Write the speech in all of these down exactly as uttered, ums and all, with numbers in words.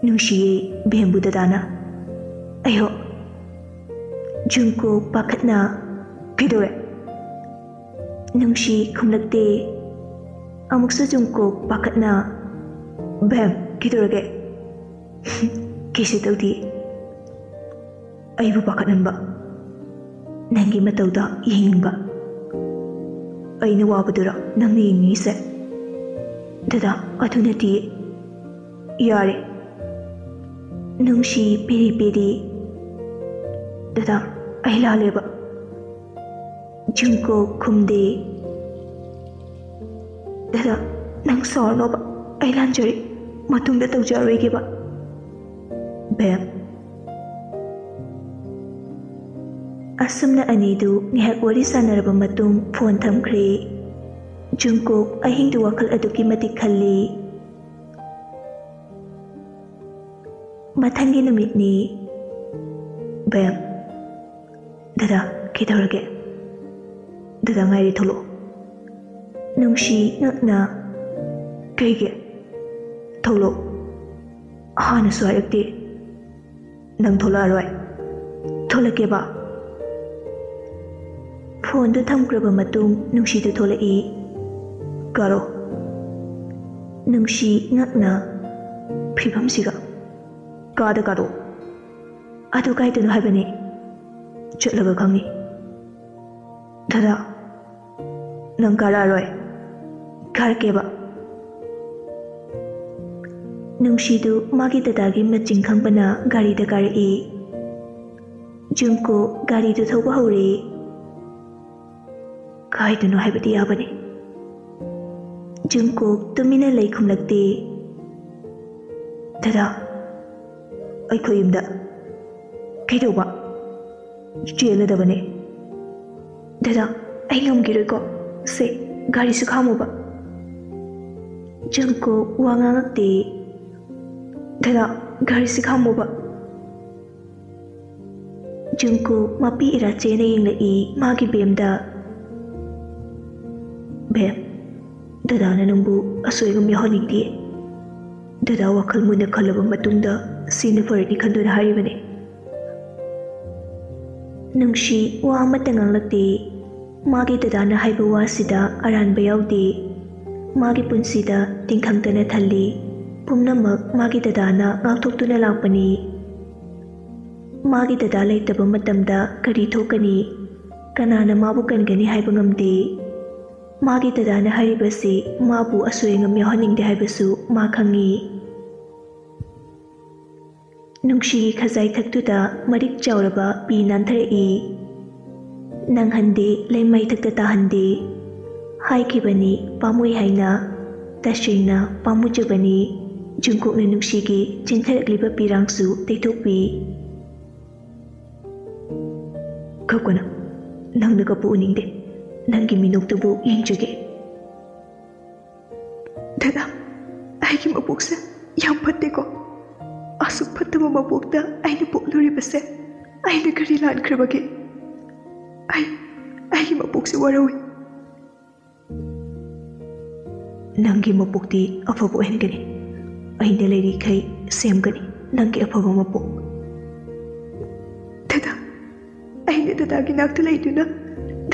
ꯅꯨꯡꯁꯤꯌꯦ ꯕꯦꯝꯕꯨ ꯗꯗꯥꯅ꯫ ꯑꯩꯍꯣ꯫ ꯖꯨꯡꯀꯨꯛ ꯄꯥꯈꯠꯅ, "ꯀꯩꯗꯧꯔꯦ?" ꯅꯨꯡꯁꯤ ꯈꯨꯝꯂꯛꯇꯦ꯫ ꯑꯃꯨꯛꯁꯨ ꯖꯨꯡꯀꯨꯛ ꯄꯥꯈꯠꯅ, "ꯕꯦꯝ, ꯀꯩꯗꯧꯔꯒꯦ?" "ꯀꯩꯁꯨ ꯇꯧꯗꯦ꯫ ꯑꯩꯕꯨ ꯄꯥꯈꯠꯍꯟꯕ, ꯅꯪꯒꯤ ꯃꯇꯧꯗ ꯌꯦꯡꯅꯤꯡꯕ꯫ ꯑꯩꯅ ꯋꯥꯕꯗꯨꯔ ꯅꯪꯅ ꯌꯦꯡꯅꯤꯡꯉꯤꯁꯦ?" "ꯗꯗꯥ, ꯑꯗꯨ ꯅꯠꯇꯤꯌꯦ꯫" "ꯌꯥꯔꯦ꯫ ꯅꯨꯡꯁꯤ ꯄꯦꯔꯤ ꯄꯦꯔꯤ꯫ ꯗꯗꯥ, ꯑꯩ ꯂꯥꯜꯂꯦꯕ꯫" ꯖꯨꯡꯀꯨꯛ ꯈꯨꯝꯗꯦ꯫ "ꯗꯗꯥ, ꯅꯪ ꯁꯥꯎꯔꯅꯣꯕ꯫ ꯑꯩ ꯂꯥꯟꯖꯔꯦ꯫ ꯃꯇꯨꯡꯗ ꯇꯧꯖꯔꯣꯏꯒꯦꯕ꯫" "ꯕꯦꯝ꯫" ꯑꯁꯨꯝꯅ ꯑꯅꯤꯗꯨ ꯉꯥꯏꯍꯥꯛ ꯋꯥꯔꯤ ꯁꯥꯟꯅꯔꯕ ꯃꯇꯨꯡ ꯐꯣꯟ ꯊꯝꯈ꯭ꯔꯦ꯫ ꯖꯨꯡꯀꯨꯛ ꯑꯍꯤꯡꯗꯨ ꯋꯥꯈꯜ ꯑꯗꯨꯛꯀꯤ ꯃꯇꯤꯛ ꯈꯜꯂꯤ꯫ ꯃꯊꯪꯒꯤ ꯅꯨꯃꯤꯠꯅꯤ꯫ "ꯕꯦꯝ꯫" "ꯗꯗꯥ, ꯀꯩꯗꯧꯔꯒꯦ?" "ꯗꯗꯥ ꯉꯥꯏꯔꯤ, ꯊꯣꯛꯂꯛꯑꯣ꯫" ꯅꯨꯡꯁꯤ ꯉꯛꯅ, "ꯀꯩꯒꯤ? ꯊꯣꯛꯂꯛꯑꯣ꯫ ꯍꯥꯟꯅꯁꯨ ꯍꯥꯏꯔꯛꯇꯦ꯫ ꯅꯪ ꯊꯣꯛꯂꯛꯑꯔꯣꯏ?" "ꯊꯣꯛꯂꯛꯀꯦꯕ꯫" ꯐꯣꯟꯗꯨ ꯊꯝꯈ꯭ꯔꯕ ꯃꯇꯨꯡ ꯅꯨꯡꯁꯤꯗꯨ ꯊꯣꯛꯂꯛꯏ꯫ "ꯀꯥꯔꯣ꯫" ꯅꯨꯡꯁꯤ ꯉꯛꯅ, "ꯐꯤꯕꯝꯁꯤꯒ꯫ ꯀꯥꯗ ꯀꯥꯔꯣ꯫" "ꯑꯗꯨ ꯀꯥꯏꯗꯅꯣ ꯍꯥꯏꯕꯅꯤ?" "ꯆꯠꯂꯒ ꯈꯪꯅꯤ꯫" "ꯗꯗꯥ, ꯅꯪ ꯀꯥꯔꯛꯑꯔꯣꯏ?" "ꯀꯥꯔꯛꯀꯦꯕ꯫" ꯅꯨꯡꯁꯤꯗꯨ ꯃꯥꯒꯤ ꯗꯗꯥꯒꯤ ꯃꯆꯤꯡ ꯈꯪꯕꯅ ꯒꯥꯔꯤꯗ ꯀꯥꯔꯛꯏ꯫ ꯖꯨꯡꯀꯨꯛ ꯒꯥꯔꯤꯗꯨ ꯊꯧꯕ ꯍꯧꯔꯦ꯫ "ꯀꯥꯏꯗꯅꯣ ꯍꯥꯏꯕꯗꯤ ꯌꯥꯕꯅꯤ꯫" ꯖꯨꯡꯀꯨꯛ ꯇꯨꯃꯤꯟꯅ ꯂꯩ ꯈꯨꯝꯂꯛꯇꯦ꯫ "ꯗꯗꯥ, ꯑꯩꯈꯣꯏ ꯌꯨꯝꯗ꯫" "ꯀꯩꯗꯧꯕ?" "ꯆꯦꯜꯂꯗꯕꯅꯦ꯫" "ꯗꯗꯥ, ꯑꯩ ꯉꯝꯈꯤꯔꯣꯏꯀꯣ꯫ ꯁꯦ, ꯒꯥꯔꯤꯁꯨ ꯈꯥꯝꯃꯣꯕ꯫" ꯖꯨꯡꯀꯨꯛ ꯋꯥ ꯉꯥꯡꯉꯛꯇꯦ꯫ "ꯗꯗꯥ, ꯒꯥꯔꯤꯁꯤ ꯈꯥꯝꯃꯣꯕ꯫" ꯖꯨꯡꯀꯨꯛ ꯃꯄꯤ ꯏꯔꯥꯆꯦꯅ ꯌꯦꯡꯂꯛꯏ ꯃꯥꯒꯤ ꯕꯦꯝꯗ꯫ "ꯕꯦꯝ, ꯗꯗꯥꯅ ꯅꯪꯕꯨ ꯑꯁꯣꯏ ꯑꯉꯥꯝ ꯌꯥꯎꯍꯟꯅꯤꯡꯗꯤꯌꯦ꯫" ꯗꯗꯥ ꯋꯥꯈꯜ ꯃꯨꯟꯅ ꯈꯜꯂꯕ ꯃꯇꯨꯡꯗ ꯁꯤꯅ ꯐꯔꯅꯤ ꯈꯟꯗꯨꯅ ꯍꯥꯏꯔꯤꯕꯅꯤ꯫ ꯅꯨꯡꯁꯤ ꯋꯥ ꯑꯃꯠꯇ ꯉꯥꯡꯂꯛꯇꯦ꯫ ꯃꯥꯒꯤ ꯗꯗꯥꯅ ꯍꯥꯏꯕ ꯋꯥꯁꯤꯗ ꯑꯔꯥꯟꯕ ꯌꯥꯎꯗꯦ꯫ ꯃꯥꯒꯤ ꯄꯨꯟꯁꯤꯗ ꯇꯤꯟꯈꯪꯇꯅ ꯊꯜꯂꯤ꯫ ꯄꯨꯝꯅꯃꯛ ꯃꯥꯒꯤ ꯗꯗꯥꯅ ꯉꯥꯛꯊꯣꯛꯇꯨꯅ ꯂꯥꯛꯄꯅꯤ꯫ ꯃꯥꯒꯤ ꯗꯗꯥ ꯂꯩꯇꯕ ꯃꯇꯝꯗ ꯀꯔꯤ ꯊꯣꯛꯀꯅꯤ? ꯀꯅꯥꯅ ꯃꯥꯕꯨ ꯀꯟꯒꯅꯤ ꯍꯥꯏꯕ ꯉꯝꯗꯦ꯫ ꯃꯥꯒꯤ ꯗꯗꯥꯅ ꯍꯥꯏꯔꯤꯕꯁꯤ ꯃꯥꯕꯨ ꯑꯁꯣꯏ ꯑꯉꯥꯝ ꯌꯥꯎꯍꯟꯅꯤꯡꯗꯦ ꯍꯥꯏꯕꯁꯨ ꯃꯥ ꯈꯪꯏ꯫ ꯅꯨꯡꯁꯤꯒꯤ ꯈꯖꯥꯏ ꯊꯛꯇꯨꯗ ꯃꯔꯤꯛ ꯆꯥꯎꯔꯕ ꯄꯤ ꯅꯥꯟꯊꯔꯛꯏ꯫ ꯅꯪꯍꯟꯗꯦ, ꯂꯩꯃꯥꯏ ꯊꯛꯇ ꯇꯥꯍꯟꯗꯦ꯫ ꯍꯥꯏꯈꯤꯕꯅꯤ ꯄꯥꯝꯃꯨꯏ ꯍꯥꯏꯅ, ꯇꯁꯦꯡꯅ ꯄꯥꯝꯃꯨꯖꯕꯅꯤ꯫ ꯖꯨꯡꯀꯨꯛꯅ ꯅꯨꯡꯁꯤꯒꯤ ꯆꯦꯟꯊꯔꯛꯂꯤꯕ ꯄꯤꯔꯥꯡꯁꯨ ꯇꯩꯊꯣꯛꯄꯤ꯫ ꯀꯞꯀꯅꯨ, ꯅꯪꯅ ꯀꯞꯄ ꯎꯅꯤꯡꯗꯦ꯫ ꯅꯪꯒꯤ ꯃꯤꯅꯣꯛꯇꯨꯕꯨ ꯌꯦꯡꯖꯒꯦ꯫ ꯗꯗꯥ, ꯑꯩꯒꯤ ꯃꯄꯣꯛꯁꯦ ꯌꯥꯝ ꯐꯠꯇꯦꯀꯣ꯫ ꯑꯁꯨꯛ ꯐꯠꯇꯕ ꯃꯄꯣꯛꯇ ꯑꯩꯅ ꯄꯣꯛꯂꯨꯔꯤꯕꯁꯦ ꯑꯩꯅ ꯀꯔꯤ ꯂꯥꯟꯈ꯭ꯔꯕꯒꯦ? ꯑꯩ, ꯑꯩꯒꯤ ꯃꯄꯣꯛꯁꯦ ꯋꯥꯔꯧꯏ꯫ ꯅꯪꯒꯤ ꯃꯄꯣꯛꯇꯤ ꯑꯐꯕ ꯑꯣꯏꯍꯟꯒꯅꯤ꯫ ꯑꯩꯅ ꯂꯩꯔꯤꯈꯩ ꯁꯦꯝꯒꯅꯤ ꯅꯪꯒꯤ ꯑꯐꯕ ꯃꯄꯣꯛ꯫ ꯗꯗꯥ, ꯑꯩꯅ ꯗꯗꯥꯒꯤ ꯅꯥꯛꯇ ꯂꯩꯗꯨꯅ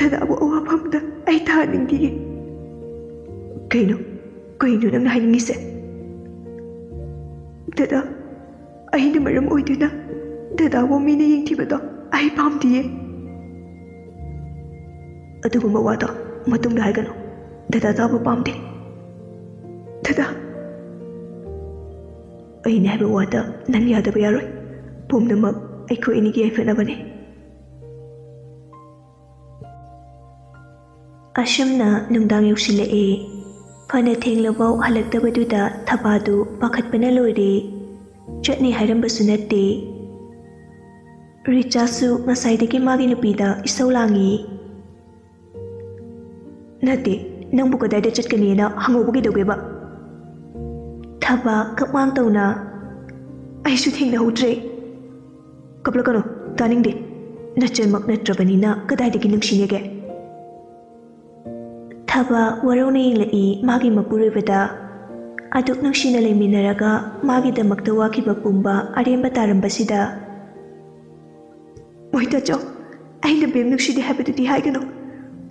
ꯗꯗꯥꯕꯨ ꯑꯋꯥꯐꯝꯗ ꯑꯩ ꯇꯥꯍꯟꯅꯤꯡꯗꯤꯌꯦ꯫ ꯀꯩꯅꯣ? ꯀꯩꯅꯣ ꯅꯪꯅ ꯍꯥꯏꯅꯤꯡꯉꯤꯁꯦ? ꯗꯗꯥ, ꯑꯩꯅ ꯃꯔꯝ ꯑꯣꯏꯗꯨꯅ ꯗꯗꯥꯕꯨ ꯃꯤꯅ ꯌꯦꯡꯊꯤꯕꯗꯣ ꯑꯩ ꯄꯥꯝꯗꯤꯌꯦ꯫ ꯑꯗꯨꯒꯨꯝꯕ ꯋꯥꯗꯣ ꯃꯇꯨꯡꯗ ꯍꯥꯏꯒꯅꯨ꯫ ꯗꯗꯥ ꯇꯥꯕ ꯄꯥꯝꯗꯦ꯫ ꯗꯗꯥ, ꯑꯩꯅ ꯍꯥꯏꯕ ꯋꯥꯗ ꯅꯪ ꯌꯥꯗꯕ ꯌꯥꯔꯣꯏ꯫ ꯄꯨꯝꯅꯃꯛ ꯑꯩꯈꯣꯏ ꯑꯅꯤꯒꯤ ꯌꯥꯏꯐꯅꯕꯅꯤ꯫ ꯑꯁꯨꯝꯅ ꯅꯨꯡꯗꯥꯡ ꯌꯧꯁꯤꯜꯂꯛꯑꯦ꯫ ꯐꯅ ꯊꯦꯡꯂꯐꯥꯎ ꯍꯜꯂꯛꯇꯕꯗꯨꯗ ꯊꯕꯥꯗꯨ ꯄꯥꯈꯠꯄꯅ ꯂꯣꯏꯔꯦ꯫ ꯆꯠꯅꯤ ꯍꯥꯏꯔꯝꯕꯁꯨ ꯅꯠꯇꯦ꯫ ꯔꯤꯆꯥꯁꯨ ꯉꯁꯥꯏꯗꯒꯤ ꯃꯥꯒꯤ ꯅꯨꯄꯤꯗ ꯏꯁꯧ ꯂꯥꯡꯉꯤ꯫ ꯅꯠꯇꯦ, ꯅꯪꯕꯨ ꯀꯗꯥꯏꯗ ꯆꯠꯀꯅꯤꯅ ꯍꯪꯍꯧꯕ ꯀꯩꯗꯧꯒꯦꯕ? ꯊꯕꯥ ꯀꯞꯃꯥꯡ ꯇꯧꯅ, ꯑꯩꯁꯨ ꯊꯦꯡꯅꯍꯧꯗ꯭ꯔꯦ꯫ ꯀꯞꯂꯛꯀꯅꯨ, ꯇꯥꯅꯤꯡꯗꯦ꯫ ꯅꯆꯟꯃꯛ ꯅꯠꯇ꯭ꯔꯕꯅꯤꯅ ꯀꯗꯥꯏꯗꯒꯤ ꯅꯨꯡꯁꯤꯅꯒꯦ? ꯊꯕꯥ ꯋꯥꯔꯧꯅ ꯌꯦꯡꯂꯛꯏ ꯃꯥꯒꯤ ꯃꯄꯨꯔꯣꯏꯕꯗ꯫ ꯑꯗꯨꯛ ꯅꯨꯡꯁꯤꯅ ꯂꯩꯃꯤꯟꯅꯔꯒ ꯃꯥꯒꯤꯗꯃꯛꯇ ꯋꯥꯈꯤꯕ ꯄꯨꯝꯕ ꯑꯔꯦꯝꯕ ꯇꯥꯔꯝꯕꯁꯤꯗ, "ꯃꯣꯏꯇꯥꯆꯧ, ꯑꯩꯅ ꯕꯦꯝ ꯅꯨꯡꯁꯤꯗꯦ ꯍꯥꯏꯕꯗꯨꯗꯤ ꯍꯥꯏꯒꯅꯨ꯫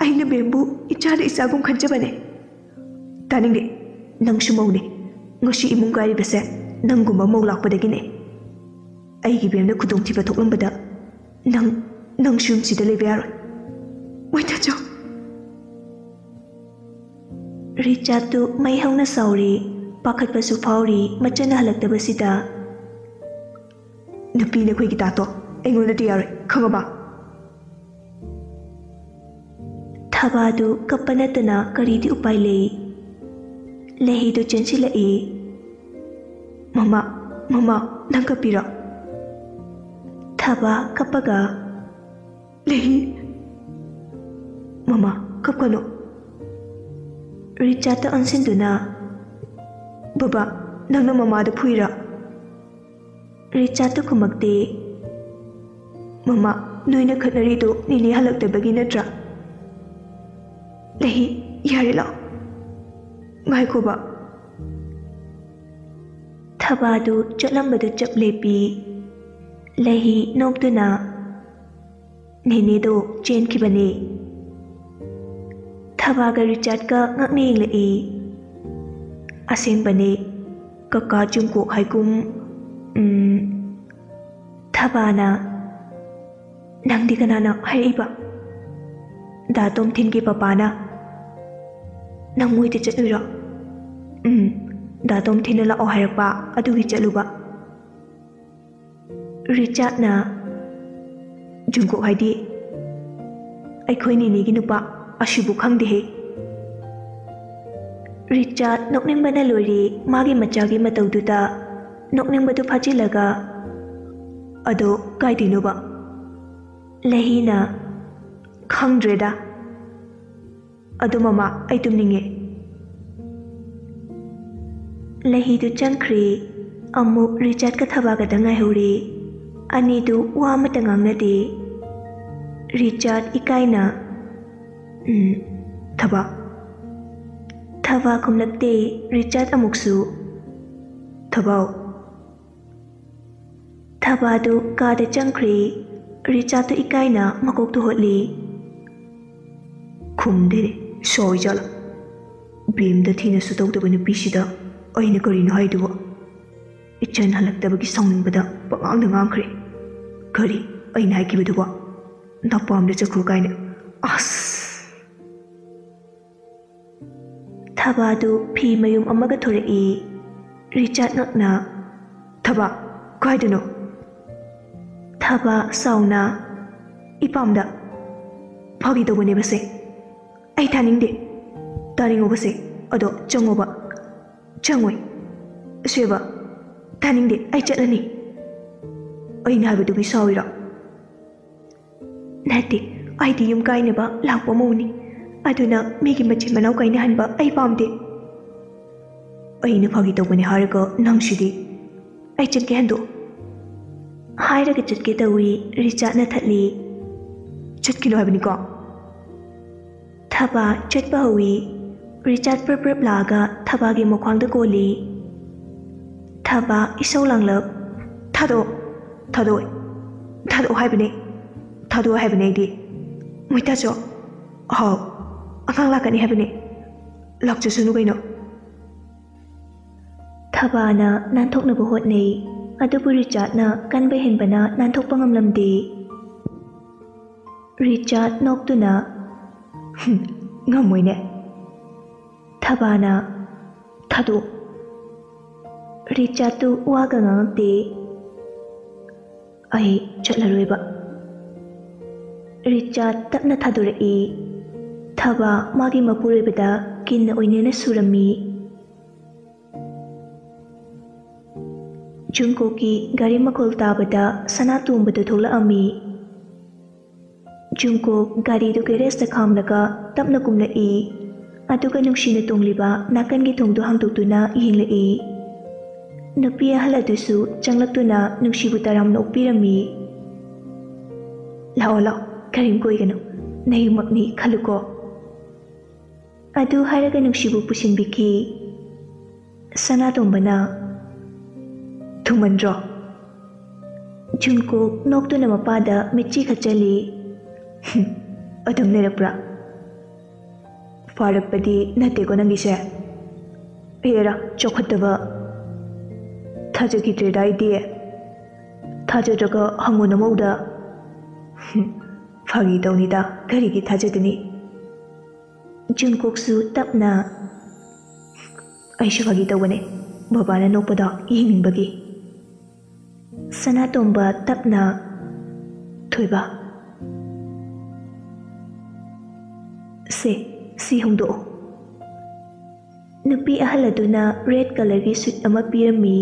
ꯑꯩꯅ ꯕꯦꯝꯕꯨ ꯏꯆꯥꯅ ꯏꯆꯥꯒꯨꯝ ꯈꯟꯖꯕꯅꯦ꯫" "ꯇꯥꯅꯤꯡꯗꯦ꯫ ꯅꯪꯁꯨ ꯃꯧꯅꯦ꯫ ꯉꯁꯤ ꯏꯃꯨꯡ ꯀꯥꯏꯔꯤꯕꯁꯦ ꯅꯪꯒꯨꯝꯕ ꯃꯧ ꯂꯥꯛꯄꯗꯒꯤꯅꯦ꯫ ꯑꯩꯒꯤ ꯕꯦꯝꯅ ꯈꯨꯗꯣꯡꯊꯤꯕ ꯊꯣꯛꯂꯝꯕꯗ ꯅꯪ, ꯅꯪꯁꯨ ꯌꯨꯝꯁꯤꯗ ꯂꯩꯕ ꯌꯥꯔꯣꯏ꯫ ꯃꯣꯏꯇꯥꯆꯧ꯫" ꯔꯤꯆꯥꯔꯗꯇꯨ ꯃꯩ ꯍꯧꯅ ꯁꯥꯎꯔꯤ, ꯄꯥꯈꯠꯄꯁꯨ ꯐꯥꯎꯔꯤ, ꯃꯆꯟꯅ ꯍꯜꯂꯛꯇꯕꯁꯤꯗ꯫ "ꯅꯨꯄꯤ ꯅꯈꯣꯏꯒꯤ ꯇꯥꯇꯣ ꯑꯩꯉꯣꯟꯗꯗꯤ ꯌꯥꯔꯣꯏ, ꯈꯪꯉꯕ?" ꯊꯕꯥꯗꯨ ꯀꯞꯄ ꯅꯠꯇꯅ ꯀꯔꯤꯗꯤ ꯎꯄꯥꯏ ꯂꯩ? ꯂꯩꯍꯤꯗꯨ ꯆꯦꯟꯁꯤꯜꯂꯛꯏ꯫ "ꯃꯃꯥ, ꯃꯃꯥ, ꯅꯪ ꯀꯞꯄꯤꯔꯣ?" ꯊꯕꯥ ꯀꯞꯄꯒ, "ꯂꯩꯍꯤ, ꯃꯃꯥ, ꯀꯞꯀꯅꯨ꯫" ꯔꯤꯆꯥꯔꯗꯇ ꯑꯣꯟꯁꯤꯟꯗꯨꯅ, "ꯕꯕꯥ, ꯅꯪꯅ ꯃꯃꯥꯗ ꯐꯨꯏꯔꯥ?" ꯔꯤꯆꯥꯔꯗꯇ ꯈꯨꯝꯃꯛꯇꯦ꯫ "ꯃꯃꯥ, ꯅꯣꯏꯅ ꯈꯠꯅꯔꯤꯗꯣ ꯅꯦꯅꯦ ꯍꯜꯂꯛꯇꯕꯒꯤ ꯅꯠꯇ꯭ꯔꯥ?" "ꯂꯩꯍꯤ, ꯌꯥꯔꯦ, ꯂꯥꯛꯑꯣ꯫" "ꯉꯥꯏꯈꯣꯕ꯫" ꯊꯕꯥꯗꯨ ꯆꯠꯂꯝꯕꯗꯨ ꯆꯞ ꯂꯦꯞꯄꯤ꯫ ꯂꯩꯍꯤ ꯅꯣꯛꯇꯨꯅ, "ꯅꯦꯅꯦꯗꯣ ꯆꯦꯟꯈꯤꯕꯅꯦ꯫" ꯊꯕꯥꯒ ꯔꯤꯆꯥꯔꯗꯀ ꯉꯛꯅ ꯌꯦꯡꯂꯛꯏ꯫ "ꯑꯁꯦꯡꯕꯅꯦ, ꯀꯀꯥ ꯖꯨꯡꯀꯣꯛ ꯍꯥꯏꯒꯨꯝ꯫" ꯎꯝ꯫ ꯊꯕꯥꯅ, "ꯅꯪꯗꯤ ꯀꯅꯥꯅ ꯍꯥꯏꯔꯛꯏꯕ? ꯗꯥ ꯇꯣꯝꯊꯤꯟꯒꯤ ꯄꯄꯥꯅ?" "ꯅꯪ ꯃꯣꯏꯗ ꯆꯠꯂꯨꯏꯔꯣ?" "ꯎꯝ, ꯗꯥ ꯇꯣꯝꯊꯤꯟꯅ ꯂꯥꯛꯑꯣ ꯍꯥꯏꯔꯛꯄ ꯑꯗꯨꯒꯤ ꯆꯠꯂꯨꯕ꯫" ꯔꯤꯆꯥꯔꯗꯅ, "ꯖꯨꯡꯀꯣꯛ ꯍꯥꯏꯗꯤ?" "ꯑꯩꯈꯣꯏ ꯅꯦꯅꯦꯒꯤ ꯅꯨꯄꯥ, ꯑꯁꯤꯕꯨ ꯈꯪꯗꯦꯍꯦ꯫" ꯔꯤꯆꯥꯔꯗ ꯅꯣꯛꯅꯤꯡꯕꯅ ꯂꯣꯏꯔꯦ, ꯃꯥꯒꯤ ꯃꯆꯥꯒꯤ ꯃꯇꯧꯗꯨꯗ ꯅꯣꯛꯅꯤꯡꯕꯗꯨ ꯐꯥꯖꯤꯜꯂꯒ, "ꯑꯗꯣ ꯀꯥꯏꯗꯩꯅꯣꯕ?" ꯂꯩꯍꯤꯅ, "ꯈꯪꯗ꯭ꯔꯦꯗ꯫ ꯑꯗꯣ ꯃꯃꯥ, ꯑꯩ ꯇꯨꯝꯅꯤꯡꯉꯦ꯫" ꯂꯩꯍꯤꯗꯨ ꯆꯪꯈ꯭ꯔꯦ꯫ ꯑꯃꯨꯛ ꯔꯤꯆꯥꯔꯗꯀ ꯊꯕꯥꯒꯗ ꯉꯥꯏꯍꯧꯔꯦ꯫ ꯑꯅꯤꯗꯨ ꯋꯥ ꯑꯃꯠꯇ ꯉꯥꯡꯅꯗꯦ꯫ ꯔꯤꯆꯥꯔꯗ ꯏꯀꯥꯏꯅ, "ꯎꯝ, ꯊꯕꯥ꯫" ꯊꯕꯥ ꯈꯨꯝꯂꯛꯇꯦ꯫ ꯔꯤꯆꯥꯔꯗ ꯑꯃꯨꯛꯁꯨ, "ꯊꯕꯥꯎ?" ꯊꯕꯥꯗꯨ ꯀꯥꯗ ꯆꯪꯈ꯭ꯔꯦ꯫ ꯔꯤꯆꯥꯔꯗꯇꯨ ꯏꯀꯥꯏꯅ ꯃꯀꯣꯛꯇꯨ ꯍꯣꯠꯂꯤ꯫ ꯈꯨꯝꯗꯦꯅꯦ, ꯁꯥꯎꯏꯖꯥꯠꯂ? ꯕꯦꯝꯗ ꯊꯤꯅꯁꯨ ꯇꯧꯗꯕ ꯅꯨꯄꯤꯁꯤꯗ ꯑꯩꯅ ꯀꯔꯤꯅꯣ ꯍꯥꯏꯗꯨꯕꯣ? ꯏꯆꯟ ꯍꯜꯂꯛꯇꯕꯒꯤ ꯁꯥꯎꯅꯤꯡꯕꯗ ꯄꯉꯥꯡꯗ ꯉꯥꯡꯈ꯭ꯔꯦ꯫ ꯀꯔꯤ ꯑꯩꯅ ꯍꯥꯏꯈꯤꯕꯗꯨꯕꯣ? "ꯅꯄꯥꯝꯗ ꯆꯠꯈ꯭ꯔꯣ" ꯀꯥꯏꯅ꯫ ꯑꯁ! ꯊꯕꯥꯗꯨ ꯐꯤ ꯃꯌꯨꯝ ꯑꯃꯒ ꯊꯣꯔꯛꯏ꯫ ꯔꯤꯆꯥꯔꯗ ꯉꯛꯅ, "ꯊꯕꯥ, ꯀꯥꯏꯗꯅꯣ?" ꯊꯕꯥ ꯁꯥꯎꯅ, "ꯏꯄꯥꯝꯗ꯫ ꯐꯥꯒꯤ ꯇꯧꯕꯅꯦꯕꯁꯦ꯫ ꯑꯩ ꯇꯥꯅꯤꯡꯗꯦ꯫ ꯇꯥꯅꯤꯡꯉꯣꯕꯁꯦ꯫ ꯑꯗꯣ ꯆꯪꯉꯣꯕ꯫" "ꯆꯪꯉꯣꯏ꯫ ꯁꯦꯕ, ꯇꯥꯅꯤꯡꯗꯦ꯫ ꯑꯩ ꯆꯠꯂꯅꯤ꯫" "ꯑꯩꯅ ꯍꯥꯏꯕꯗꯨꯒꯤ ꯁꯥꯎꯔꯤꯔꯣ?" "ꯅꯠꯇꯦ, ꯑꯩꯗꯤ ꯌꯨꯝ ꯀꯥꯏꯅꯕ ꯂꯥꯛꯄ ꯃꯧꯅꯤ꯫ ꯑꯗꯨꯅ ꯃꯤꯒꯤ ꯃꯆꯤꯟ ꯃꯅꯥꯎ ꯀꯥꯏꯅꯍꯟꯕ ꯑꯩ ꯄꯥꯝꯗꯦ꯫" "ꯑꯩꯅ ꯐꯥꯒꯤ ꯇꯧꯕꯅꯦ ꯍꯥꯏꯔꯒ ꯅꯪꯁꯤꯗꯤ꯫" "ꯑꯩ ꯆꯠꯀꯦ ꯍꯟꯗꯣꯛ꯫" ꯍꯥꯏꯔꯒ ꯆꯠꯀꯦ ꯇꯧꯏ꯫ ꯔꯤꯆꯥꯔꯗꯅ ꯊꯠꯂꯤ꯫ "ꯆꯠꯀꯅꯨ ꯍꯥꯏꯕꯅꯤꯀꯣ꯫" ꯊꯕꯥ ꯆꯠꯄ ꯍꯧꯏ꯫ ꯔꯤꯆꯥꯔꯗ ꯄ꯭ꯔꯞ ꯄ꯭ꯔꯞ ꯂꯥꯛꯑꯒ ꯊꯕꯥꯒꯤ ꯃꯈ꯭ꯋꯥꯡꯗ ꯀꯣꯜꯂꯤ꯫ ꯊꯕꯥ ꯏꯁꯧ ꯂꯥꯡꯂꯞ, "ꯊꯥꯗꯣꯛꯑꯣ, ꯊꯥꯗꯣꯛꯑꯣ, ꯊꯥꯗꯣꯛꯑꯣ ꯍꯥꯏꯕꯅꯦ, ꯊꯥꯗꯣꯛꯑꯣ ꯍꯥꯏꯕꯅꯦ ꯑꯩꯗꯤ꯫ ꯃꯣꯏꯇꯥꯁꯨ, ꯍꯥꯎ, ꯑꯉꯥꯡ ꯂꯥꯛꯀꯅꯤ ꯍꯥꯏꯕꯅꯦ, ꯂꯥꯛꯆꯁꯅꯨ ꯀꯩꯅꯣ꯫" ꯊꯕꯥꯅ ꯅꯥꯟꯊꯣꯛꯅꯕ ꯍꯣꯠꯅꯩ, ꯑꯗꯨꯕꯨ ꯔꯤꯆꯥꯔꯗꯅ ꯀꯟꯕ ꯍꯦꯟꯕꯅ ꯅꯥꯟꯊꯣꯛꯄ ꯉꯝꯂꯝꯗꯦ꯫ ꯔꯤꯆꯥꯔꯗ ꯅꯣꯛꯇꯨꯅ, "ꯍꯨꯝ, ꯉꯝꯃꯣꯏꯅꯦ꯫" ꯊꯕꯥꯅ, "ꯊꯥꯗꯣꯛ꯫" ꯔꯤꯆꯥꯔꯗꯇꯨ ꯋꯥꯒ ꯉꯥꯡꯉꯛꯇꯦ꯫ "ꯑꯩ ꯆꯠꯂꯔꯣꯏꯕ꯫" ꯔꯤꯆꯥꯔꯗ ꯇꯞꯅ ꯊꯥꯗꯣꯔꯛꯏ꯫ ꯊꯕꯥ ꯃꯥꯒꯤ ꯃꯄꯨꯔꯣꯏꯕꯗ ꯀꯤꯟꯅ ꯑꯣꯏꯅꯅ ꯁꯨꯔꯝꯃꯤ꯫ ꯖꯨꯡꯀꯣꯛꯀꯤ ꯒꯥꯔꯤ ꯃꯈꯣꯜ ꯇꯥꯕꯗ ꯁꯅꯥꯇꯣꯝꯕꯗꯨ ꯊꯣꯛꯂꯛꯑꯝꯃꯤ꯫ ꯖꯨꯡꯀꯣꯛ ꯒꯥꯔꯤꯗꯨ ꯒꯦꯔꯦꯖꯇ ꯈꯥꯝꯂꯒ ꯇꯞꯅ ꯀꯨꯝꯂꯛꯏ, ꯑꯗꯨꯒ ꯅꯨꯡꯁꯤꯅ ꯇꯣꯡꯂꯤꯕ ꯅꯥꯀꯟꯒꯤ ꯊꯣꯡꯗꯨ ꯍꯥꯡꯗꯣꯛꯇꯨꯅ ꯌꯦꯡꯂꯛꯏ꯫ ꯅꯨꯄꯤ ꯑꯍꯜ ꯑꯗꯨꯁꯨ ꯆꯪꯂꯛꯇꯨꯅ ꯅꯨꯡꯁꯤꯕꯨ ꯇꯔꯥꯝꯅ ꯑꯣꯛꯄꯤꯔꯝꯃꯤ꯫ "ꯂꯥꯛꯑꯣ, ꯂꯥꯛꯑꯣ, ꯀꯔꯤꯝ ꯀꯣꯏꯒꯅꯨ, ꯅꯌꯨꯝꯃꯛꯅꯤ ꯈꯜꯂꯨꯀꯣ꯫" ꯑꯗꯨ ꯍꯥꯏꯔꯒ ꯅꯨꯡꯁꯤꯕꯨ ꯄꯨꯁꯤꯟꯕꯤꯈꯤ꯫ ꯁꯅꯥꯇꯣꯝꯕꯅ, "ꯊꯨꯃꯟꯗ꯭ꯔꯣ?" ꯖꯨꯡꯀꯣꯛ ꯅꯣꯛꯇꯨꯅ ꯃꯄꯥꯗ ꯃꯤꯠꯆꯤ ꯈꯠꯆꯜꯂꯤ꯫ "ꯍꯨꯝ, ꯑꯗꯨꯝ ꯂꯩꯔꯛꯄ꯭ꯔꯥ? ꯐꯥꯔꯛꯄꯗꯤ ꯅꯠꯇꯦꯀꯣ ꯅꯪꯒꯤꯁꯦ? ꯑꯦꯔꯥ, ꯆꯥꯎꯈꯠꯇꯕ꯫ ꯊꯥꯖꯈꯤꯗ꯭ꯔꯦꯗ ꯑꯩꯗꯤ꯫ ꯊꯥꯖꯗ꯭ꯔꯒ ꯍꯪꯉꯣ ꯅꯃꯧꯗ꯫" "ꯍꯨꯝ, ꯐꯥꯒꯤ ꯇꯧꯅꯤꯗ, ꯀꯔꯤꯒꯤ ꯊꯥꯖꯗꯅꯤ?" ꯖꯨꯡꯀꯣꯛꯁꯨ ꯇꯞꯅ, "ꯑꯩꯁꯨ ꯐꯥꯒꯤ ꯇꯧꯕꯅꯦ, ꯕꯕꯥꯅ ꯅꯣꯛꯄꯗꯣ ꯌꯦꯡꯅꯤꯡꯕꯒꯤ꯫" ꯁꯅꯥꯇꯣꯝꯕ ꯇꯞꯅ, "ꯊꯣꯏꯕ, ꯁꯦ, ꯁꯤ ꯍꯣꯡꯗꯣꯛꯑꯣ꯫" ꯅꯨꯄꯤ ꯑꯍꯜ ꯑꯗꯨꯅ ꯔꯦꯗ ꯀꯂꯔꯒꯤ ꯁꯨꯠ ꯑꯃ ꯄꯤꯔꯝꯃꯤ꯫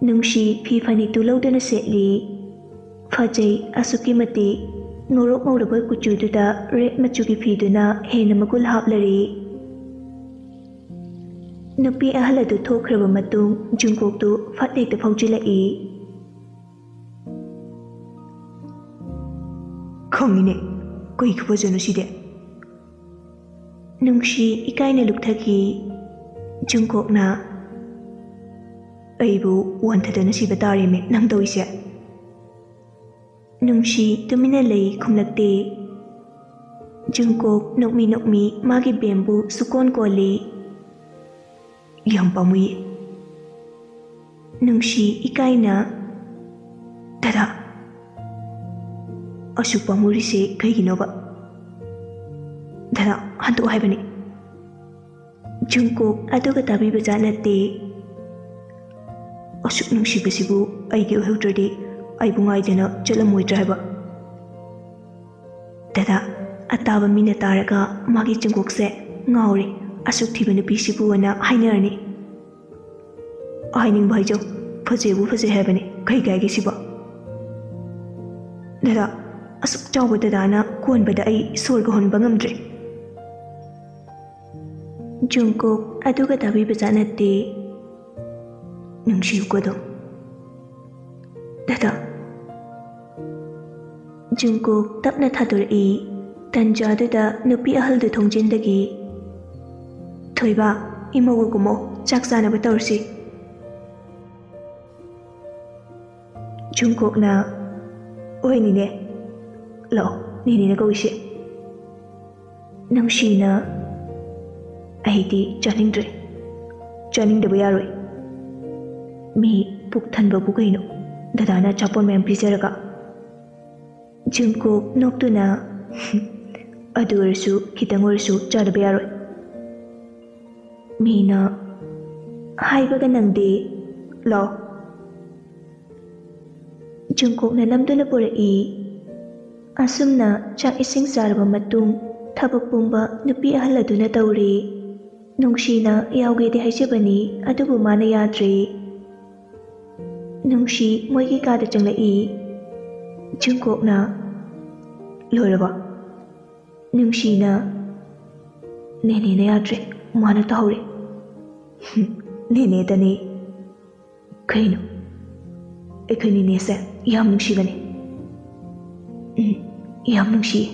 ꯅꯨꯡꯁꯤ ꯐꯤ ꯐꯅꯦꯛꯇꯨ ꯂꯧꯗꯨꯅ ꯁꯦꯠꯂꯤ꯫ ꯐꯖꯩ ꯑꯁꯨꯛꯀꯤ ꯃꯇꯤꯛ꯫ ꯉꯧꯔꯣꯛ ꯉꯧꯔꯕ ꯀꯨꯆꯨꯗꯨꯗ ꯔꯦꯗ ꯃꯆꯨꯒꯤ ꯐꯤꯗꯨꯅ ꯍꯦꯟꯅ ꯃꯒꯨꯜ ꯍꯥꯞꯂꯔꯤ꯫ ꯅꯨꯄꯤ ꯑꯍꯜ ꯑꯗꯨ ꯊꯣꯛꯈ꯭ꯔꯕ ꯃꯇꯨꯡ ꯖꯨꯡꯀꯣꯛꯇꯨ ꯐꯠ ꯍꯦꯛꯇ ꯐꯥꯎꯖꯤꯜꯂꯛꯏ꯫ "ꯈꯪꯉꯤꯅꯦ, ꯀꯩ ꯈꯨꯐꯖꯅꯣ ꯁꯤꯗꯤ?" ꯅꯨꯡꯁꯤ ꯏꯀꯥꯏꯅ ꯂꯨꯞꯊꯈꯤ꯫ ꯖꯨꯡꯀꯣꯛꯅ, "ꯑꯩꯕꯨ ꯋꯥꯟꯊꯗꯅ ꯁꯤꯕ ꯇꯥꯔꯦꯃꯦ ꯅꯪ ꯇꯧꯔꯤꯁꯦ?" ꯅꯨꯡꯁꯤ ꯇꯨꯃꯤꯟꯅ ꯂꯩ, ꯈꯨꯝꯂꯛꯇꯦ꯫ ꯖꯨꯡꯀꯣꯛ ꯅꯣꯛꯃꯤ ꯅꯣꯛꯃꯤ ꯃꯥꯒꯤ ꯕꯦꯝꯕꯨ ꯁꯨꯀꯣꯟ ꯀꯣꯜꯂꯤ꯫ "ꯌꯥꯝ ꯄꯥꯝꯃꯨꯏ꯫" ꯅꯨꯡꯁꯤ ꯏꯀꯥꯏꯅ, "ꯗꯗꯥ, ꯑꯁꯨꯛ ꯄꯥꯝꯃꯨꯔꯤꯁꯦ ꯀꯩꯒꯤꯅꯣꯕ? ꯗꯗꯥ, ꯍꯟꯗꯣꯛꯑꯣ ꯍꯥꯏꯕꯅꯤ꯫" ꯖꯨꯡꯀꯣꯛ ꯑꯗꯨꯒ ꯇꯥꯕꯤꯕ ꯖꯥꯠ ꯅꯠꯇꯦ꯫ "ꯑꯁꯨꯛ ꯅꯨꯡꯁꯤꯕꯁꯤꯕꯨ ꯑꯩꯒꯤ ꯑꯣꯏꯍꯧꯗ꯭ꯔꯗꯤ ꯑꯩꯕꯨ ꯉꯥꯏꯗꯅ ꯆꯠꯂꯝꯃꯣꯏꯗ꯭ꯔꯥ ꯍꯥꯏꯕ?" "ꯗꯗꯥ, ꯑꯇꯥꯕ ꯃꯤꯅ ꯇꯥꯔꯒ ꯃꯥꯒꯤ ꯖꯨꯡꯀꯣꯛꯁꯦ ꯉꯥꯎꯔꯦ, ꯑꯁꯨꯛ ꯊꯤꯕ ꯅꯨꯄꯤꯁꯤꯕꯨ" ꯑꯅ ꯍꯥꯏꯅꯔꯅꯤ꯫ ꯍꯥꯏꯅꯤꯡꯕ ꯍꯥꯏꯖꯧ, ꯐꯖꯩꯕꯨ ꯐꯖꯩ ꯍꯥꯏꯕꯅꯤ, ꯀꯩ ꯀꯥꯏꯒꯦ ꯁꯤꯕꯣ? ꯗꯗꯥ, ꯑꯁꯨꯛ ꯆꯥꯎꯕ ꯗꯗꯥꯅ ꯀꯣꯟꯕꯗ ꯑꯩ ꯁꯣꯔꯒ ꯍꯣꯟꯕ ꯉꯝꯗ꯭ꯔꯦ꯫ ꯖꯨꯡꯀꯣꯛ ꯑꯗꯨꯒ ꯇꯥꯕꯤꯕ ꯖꯥꯠ ꯅꯠꯇꯦ꯫ "ꯅꯨꯡꯁꯤꯌꯨꯀꯣ ꯑꯗꯨꯝ, ꯗꯗꯥ꯫" ꯖꯨꯡꯀꯣꯛ ꯇꯞꯅ ꯊꯥꯗꯣꯔꯛꯏ꯫ ꯇꯟꯖꯥꯗꯨꯗ ꯅꯨꯄꯤ ꯑꯍꯜꯗꯨ ꯊꯣꯡꯖꯤꯟꯗꯒꯤ "ꯊꯣꯏꯕ, ꯏꯃꯧꯒ ꯀꯨꯝꯃꯣ, ꯆꯥꯛ ꯆꯥꯅꯕ ꯇꯧꯔꯁꯤ꯫" ꯖꯨꯡꯀꯣꯛꯅ, "ꯍꯣꯏ ꯅꯦꯅꯦ, ꯂꯥꯛꯑꯣ, ꯅꯦꯅꯦꯅ ꯀꯧꯏꯁꯦ꯫" ꯅꯨꯡꯁꯤꯅ, "ꯑꯩꯗꯤ ꯆꯥꯅꯤꯡꯗ꯭ꯔꯦ, ꯆꯥꯅꯤꯡꯗꯕ ꯌꯥꯔꯣꯏ꯫ ꯃꯤ ꯄꯨꯛ ꯊꯟꯕꯕꯨ ꯀꯩꯅꯣ, ꯗꯗꯥꯅ ꯑꯆꯥꯄꯣꯠ ꯃꯌꯥꯝ ꯄꯤꯖꯔꯒ꯫" ꯖꯨꯡꯀꯣꯛ ꯅꯣꯛꯇꯨꯅ, "ꯑꯗꯨ ꯑꯣꯏꯔꯁꯨ ꯈꯤꯇꯪ ꯑꯣꯏꯔꯁꯨ ꯆꯥꯗꯕ ꯌꯥꯔꯣꯏ꯫" ꯃꯤꯅ, "ꯍꯥꯏꯕꯒ ꯅꯪꯗꯦ, ꯂꯥꯛꯑꯣ꯫" ꯖꯨꯡꯀꯣꯛꯅ ꯅꯝꯗꯨꯅ ꯄꯨꯔꯛꯏ꯫ ꯑꯁꯨꯝꯅ ꯆꯥꯛ ꯏꯁꯤꯡ ꯆꯥꯔꯕ ꯃꯇꯨꯡ, ꯊꯕꯛ ꯄꯨꯝꯕ ꯅꯨꯄꯤ ꯑꯍꯜ ꯑꯗꯨꯅ ꯇꯧꯔꯦ꯫ ꯅꯨꯡꯁꯤꯅ ꯌꯥꯎꯒꯦꯗꯤ ꯍꯥꯏꯖꯕꯅꯤ, ꯑꯗꯨꯕꯨ ꯃꯥꯅ ꯌꯥꯗ꯭ꯔꯦ꯫ ꯅꯨꯡꯁꯤ ꯃꯣꯏꯒꯤ ꯀꯥꯗ ꯆꯪꯂꯛꯏ꯫ ꯖꯨꯡꯀꯣꯛꯅ, "ꯂꯣꯏꯔꯕꯣ?" ꯅꯨꯡꯁꯤꯅ, "ꯅꯦꯅꯦꯅ ꯌꯥꯗ꯭ꯔꯦ, ꯃꯥꯅ ꯇꯧꯍꯧꯔꯦ꯫" "ꯍꯨꯝ, ꯅꯦꯅꯦꯗꯅꯦ꯫ ꯀꯩꯅꯣ, ꯑꯩꯈꯣꯏ ꯅꯦꯅꯦꯁꯦ ꯌꯥꯝ ꯅꯨꯡꯁꯤꯕꯅꯦ꯫" "ꯎꯝ, ꯌꯥꯝ ꯅꯨꯡꯁꯤꯌꯦ꯫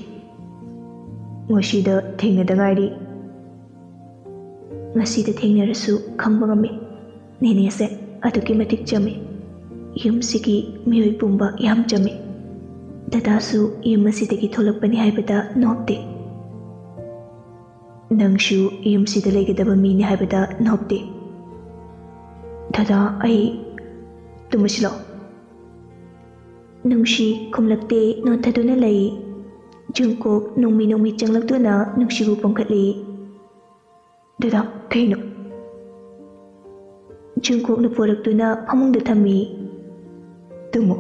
ꯉꯁꯤꯗ ꯊꯦꯡꯅꯗ ꯉꯥꯏꯔꯤ꯫ ꯉꯁꯤꯗ ꯊꯦꯡꯅꯔꯁꯨ ꯈꯪꯕ ꯉꯝꯃꯤ, ꯅꯦꯅꯦꯁꯦ ꯑꯗꯨꯛꯀꯤ ꯃꯇꯤꯛ ꯆꯝꯃꯤ꯫ ꯌꯨꯝꯁꯤꯒꯤ ꯃꯤꯑꯣꯏ ꯄꯨꯝꯕ ꯌꯥꯝ ꯆꯝꯃꯤ꯫ ꯗꯗꯥꯁꯨ ꯌꯨꯝ ꯑꯁꯤꯗꯒꯤ ꯊꯣꯛꯂꯛꯄꯅꯤ ꯍꯥꯏꯕꯗ ꯅꯣꯞꯇꯦ꯫ ꯅꯪꯁꯨ ꯌꯨꯝꯁꯤꯗ ꯂꯩꯒꯗꯕ ꯃꯤꯅꯤ ꯍꯥꯏꯕꯗ ꯅꯣꯞꯇꯦ꯫ ꯗꯗꯥ, ꯑꯩ ꯇꯨꯝꯃꯁꯤ ꯂꯥꯛꯑꯣ꯫" ꯅꯨꯡꯁꯤ ꯈꯨꯝꯂꯛꯇꯦ, ꯅꯣꯟꯊꯗꯨꯅ ꯂꯩ꯫ ꯖꯨꯡꯀꯣꯛ ꯅꯣꯡꯃꯤ ꯅꯣꯡꯃꯤ ꯆꯪꯂꯛꯇꯨꯅ ꯅꯨꯡꯁꯤꯕꯨ ꯄꯣꯝꯈꯠꯂꯤ꯫ "ꯗꯗꯥ, ꯀꯩꯅꯣ?" ꯖꯨꯡꯀꯣꯛꯅ ꯄꯣꯔꯛꯇꯨꯅ ꯐꯃꯨꯡꯗ ꯊꯝꯃꯤ꯫ "ꯇꯨꯝꯃꯣ꯫"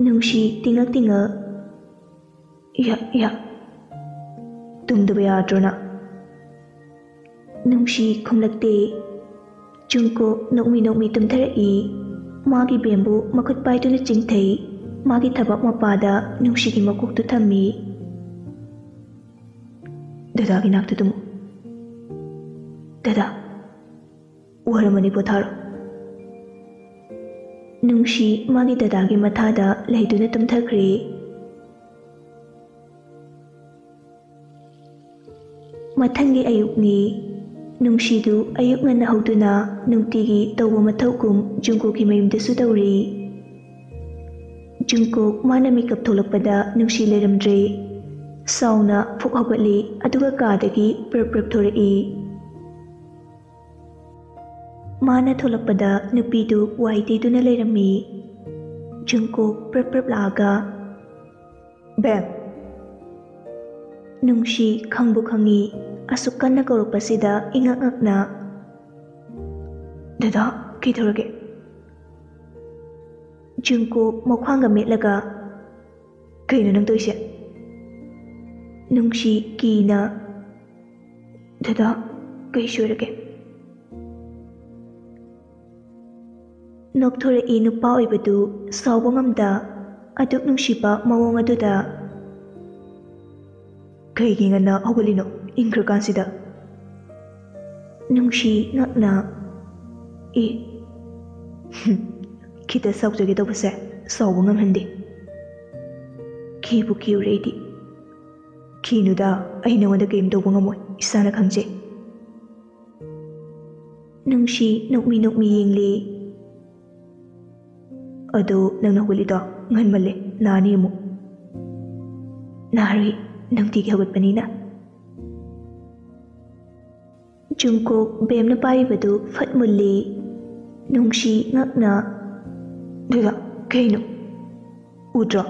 ꯅꯨꯡꯁꯤ ꯇꯤꯡꯉꯛ ꯇꯤꯡꯉꯛ, "ꯌꯥ, ꯌꯥ, ꯇꯨꯝꯗꯕ ꯌꯥꯗ꯭ꯔꯣ ꯅꯪ?" ꯅꯨꯡꯁꯤ ꯈꯨꯝꯂꯛꯇꯦ꯫ ꯖꯨꯡꯀꯣꯛ ꯅꯣꯛꯃꯤ ꯅꯣꯛꯃꯤ ꯇꯨꯝꯊꯔꯛꯏ꯫ ꯃꯥꯒꯤ ꯕꯦꯝꯕꯨ ꯃꯈꯨꯠ ꯄꯥꯏꯗꯨꯅ ꯆꯤꯡꯊꯩ꯫ ꯃꯥꯒꯤ ꯊꯕꯛ ꯃꯄꯥꯗ ꯅꯨꯡꯁꯤꯒꯤ ꯃꯀꯣꯛꯇꯨ ꯊꯝꯃꯤ꯫ "ꯗꯗꯥꯒꯤ ꯅꯥꯛꯇ ꯇꯨꯝꯃꯨ꯫ ꯗꯗꯥ, ꯋꯥꯔꯝꯃꯅꯤ, ꯄꯣꯊꯥꯔꯣ꯫" ꯅꯨꯡꯁꯤ ꯃꯥꯒꯤ ꯗꯗꯥꯒꯤ ꯃꯊꯥꯗ ꯂꯩꯗꯨꯅ ꯇꯨꯝꯊꯈ꯭ꯔꯦ꯫ ꯃꯊꯪꯒꯤ ꯑꯌꯨꯛꯅꯤ꯫ ꯅꯨꯡꯁꯤꯗꯨ ꯑꯌꯨꯛ ꯉꯟꯅ ꯍꯧꯗꯨꯅ ꯅꯨꯡꯇꯤꯒꯤ ꯇꯧꯕ ꯃꯊꯧꯒꯨꯝ ꯖꯨꯡꯀꯣꯛꯀꯤ ꯃꯌꯨꯝꯗꯁꯨ ꯇꯧꯔꯤ꯫ ꯖꯨꯡꯀꯣꯛ ꯃꯥꯅ ꯃꯤꯀꯞ ꯊꯣꯛꯂꯛꯄꯗ ꯅꯨꯡꯁꯤ ꯂꯩꯔꯝꯗ꯭ꯔꯦ꯫ ꯁꯥꯎꯅ ꯐꯨꯛ ꯍꯧꯒꯠꯂꯤ, ꯑꯗꯨꯒ ꯀꯥꯗꯒꯤ ꯄ꯭ꯔꯞ ꯄ꯭ꯔꯞ ꯊꯣꯔꯛꯏ꯫ ꯃꯥꯅ ꯊꯣꯛꯂꯛꯄꯗ ꯅꯨꯄꯤꯗꯨ ꯋꯥꯏ ꯇꯩꯗꯨꯅ ꯂꯩꯔꯝꯃꯤ꯫ ꯖꯨꯡꯀꯣꯛ ꯄ꯭ꯔꯞ ꯄ꯭ꯔꯞ ꯂꯥꯛꯑꯒ, "ꯕꯦꯝ!" ꯅꯨꯡꯁꯤ ꯈꯪꯕꯨ ꯈꯪꯉꯤ, ꯑꯁꯨꯛ ꯀꯟꯅ ꯀꯧꯔꯛꯄꯁꯤꯗ ꯏꯉꯛ ꯉꯛꯅ, "ꯗꯗꯥ, ꯀꯩꯗꯧꯔꯒꯦ?" ꯖꯨꯡꯀꯣꯛ ꯃꯈ꯭ꯋꯥꯡꯒ ꯃꯦꯠꯂꯒ, "ꯀꯩꯅꯣ ꯅꯪ ꯇꯧꯔꯤꯁꯦ?" ꯅꯨꯡꯁꯤ ꯀꯤꯅ, "ꯗꯗꯥ, ꯀꯩ ꯁꯣꯏꯔꯒꯦ?" ꯅꯣꯛꯊꯣꯔꯛꯏ ꯅꯨꯄꯥ ꯑꯣꯏꯕꯗꯨ ꯁꯥꯎꯕ ꯉꯝꯗ, ꯑꯗꯨꯛ ꯅꯨꯡꯁꯤꯕ ꯃꯑꯣꯡ ꯑꯗꯨꯗ꯫ "ꯀꯩꯒꯤ ꯉꯟꯅ ꯍꯧꯒꯠꯂꯤꯅꯣ ꯏꯪꯈ꯭ꯔꯀꯥꯟꯁꯤꯗ?" ꯅꯨꯡꯁꯤ ꯉꯛꯅ, "ꯑꯦ, ꯍꯨꯝ, ꯈꯤꯇ ꯁꯥꯎꯖꯒꯦ ꯇꯧꯕꯁꯦ ꯁꯥꯎꯕ ꯉꯝꯍꯟꯗꯦ꯫ ꯀꯤꯕꯨ ꯀꯤꯔꯨꯔꯦ ꯑꯩꯗꯤ꯫ ꯀꯤꯅꯨꯗ, ꯑꯩ ꯅꯉꯣꯟꯗ ꯀꯔꯤꯝ ꯇꯧꯕ ꯉꯝꯃꯣꯏ, ꯏꯁꯥꯅ ꯈꯪꯖꯩ꯫" ꯅꯨꯡꯁꯤ ꯅꯣꯛꯃꯤ ꯅꯣꯛꯃꯤ ꯌꯦꯡꯂꯤ꯫ "ꯑꯗꯣ ꯅꯪꯅ ꯍꯧꯒꯠꯂꯤꯗꯣ ꯉꯟꯃꯜꯂꯦ, ꯅꯥꯅꯤ ꯑꯃꯨꯛ꯫" "ꯅꯥꯔꯣꯏ, ꯅꯨꯡꯇꯤꯒꯤ ꯍꯧꯒꯠꯄꯅꯤꯅ꯫" ꯖꯨꯡꯀꯣꯛ ꯕꯦꯝꯅ ꯄꯥꯏꯔꯤꯕꯗꯨ ꯐꯠ ꯃꯨꯜꯂꯤ꯫ ꯅꯨꯡꯁꯤ ꯉꯛꯅ, "ꯗꯗꯥ, ꯀꯩꯅꯣ? ꯎꯗ꯭ꯔꯣ?